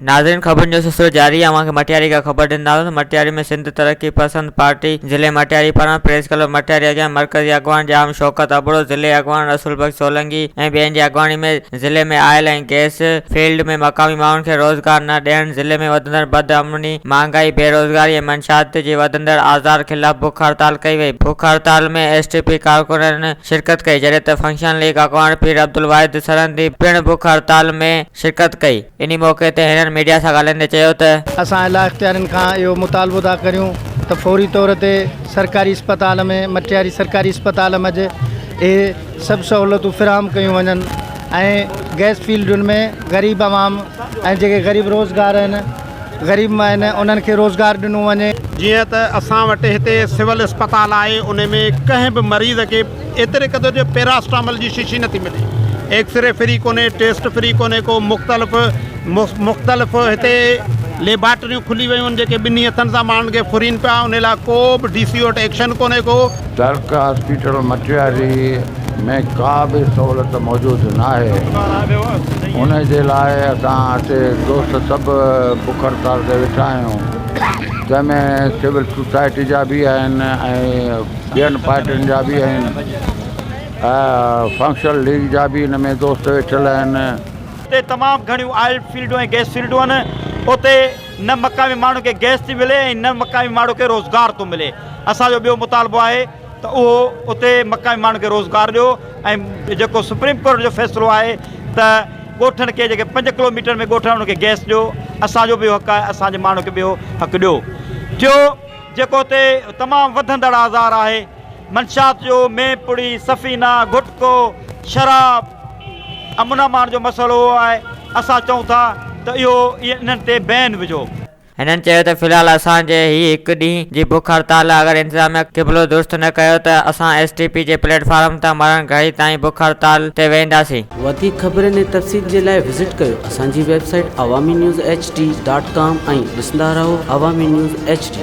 ناظرين خبرن جو سلسلو جاري آهي اوهان کي مٽياري کان خبر ڏينداسون ته مٽياري ۾ سنڌ ترقي پسند پارٽي ضلعي مٽياري پاران پريس ڪلب مٽياري اڳيان مرڪزي اڳواڻ ڄام شوڪت ابڙو ضلعي اڳواڻ رسول بخش سولنگي ۽ ٻين جي اڳواڻي ۾ ضلعي ۾ آئل ۽ گئس فيلڊ ۾ مقامي ماڻهن کي روزگار نه ڏيڻ، ضلعي ۾ وڌندڙ بد امني، مهانگائي، بيروزگاري ۽ منشيات جي وڌندڙ آزار خلاف بک هڙتال ڪئي وئي، بک هڙتال ۾ ايس ٽي پي ڪارڪنن شرڪت ڪئي، جڏهن ته فنڪشنل ليگ اڳواڻ پير عبدالواحد سرهندي پڻ بک هڙتال ۾ شرڪت ڪئي، انهي موقعي تي هنن ميڊيا سان ڳالهائيندي چيو ته. اسان اعليٰ اختيارين کان اهو مطالبو ٿا ڪريون ته فوري طور تي سرڪاري اسپتال ۾ مٽياري سرڪاري اسپتال منجهه اهي سڀ سهولتون فراهم ڪيون وڃن ۽ گئس فيلڊن ۾ غريب عوام ۽ جيڪي غريب روزگار آهن غريب آهن انهن کي روزگار ڏنو وڃي. جيئن ته اسان وٽ هتي سول اسپتال آهي ان ۾ ڪنهن به مريض کي ايتري قدر جو پيراسٽامل جي شيشي نٿي ملي ايڪسري فري ڪونهي ٽيسٽ فري ڪونهي ڪو مختلف مختلف هتي ليبارٽريون کلي ويون آهن جيڪي ٻنهي هٿن سان ماڻهن کي ڦرين پيا ان لاء ڪو به ڊي سي وٽ ايڪشن ڪونهي ڪو. تعلقه هاسپيٽل مٽياري ۾ ڪا به سهولت موجود ناهي ان جي لاء اسان هتي دوست سڀ بک هڙتال تي ويٺا آهيون جنهن ۾ سول سوسائٽي جا به آهن ۽ ٻين پارٽين جا به آهن فنڪشنل ليگ جا به ان ۾ دوست ويٺل آهن. اتي تمام گهڻيون آئل فيلڊون ۽ گئس فيلڊون آهن اتي نه مقامي ماڻهن کي گئس ٿي ملي ۽ نه مقامي ماڻهو کي روزگار ٿو ملي اسان جو ٻيو مطالبو آهي ته اهو اتي مقامي ماڻهن کي روزگار ڏيو ۽ جيڪو سپريم ڪورٽ جو فيصلو آهي ته ڳوٺن کي جيڪي 5 ڪلوميٽر ۾ ڳوٺ آهن انهن کي گئس ڏيو اسان جو به اهو حق آهي اسان جي ماڻهن کي به اهو حق ڏيو ٽيو جيڪو اتي تمام وڌندڙ آزار آهي منشيات جو مين پڙي، سفينا، گٽڪو، شراب، امن امان جو مسئلو اهو آهي، اسان چئون ٿا ته اهو انهن تي بين وجهو. هنن چيو ته في الحال اسان جي هي هڪ ڏينهن جي بک هڙتال آهي اگر انتظاميا قبلو درست نه ڪيو ته اسان ايس ٽي پي جي پليٽ فارم تان مرڻ گهڙي تائين بک هڙتال تي ويهنداسين. وڌيڪ خبرن ۽ تفصيل جي لاء وزٽ ڪيو اسان جي website Awami news H D dot com ۽ ڏسندا رهو عوامي نيوز ايڇ ڊي.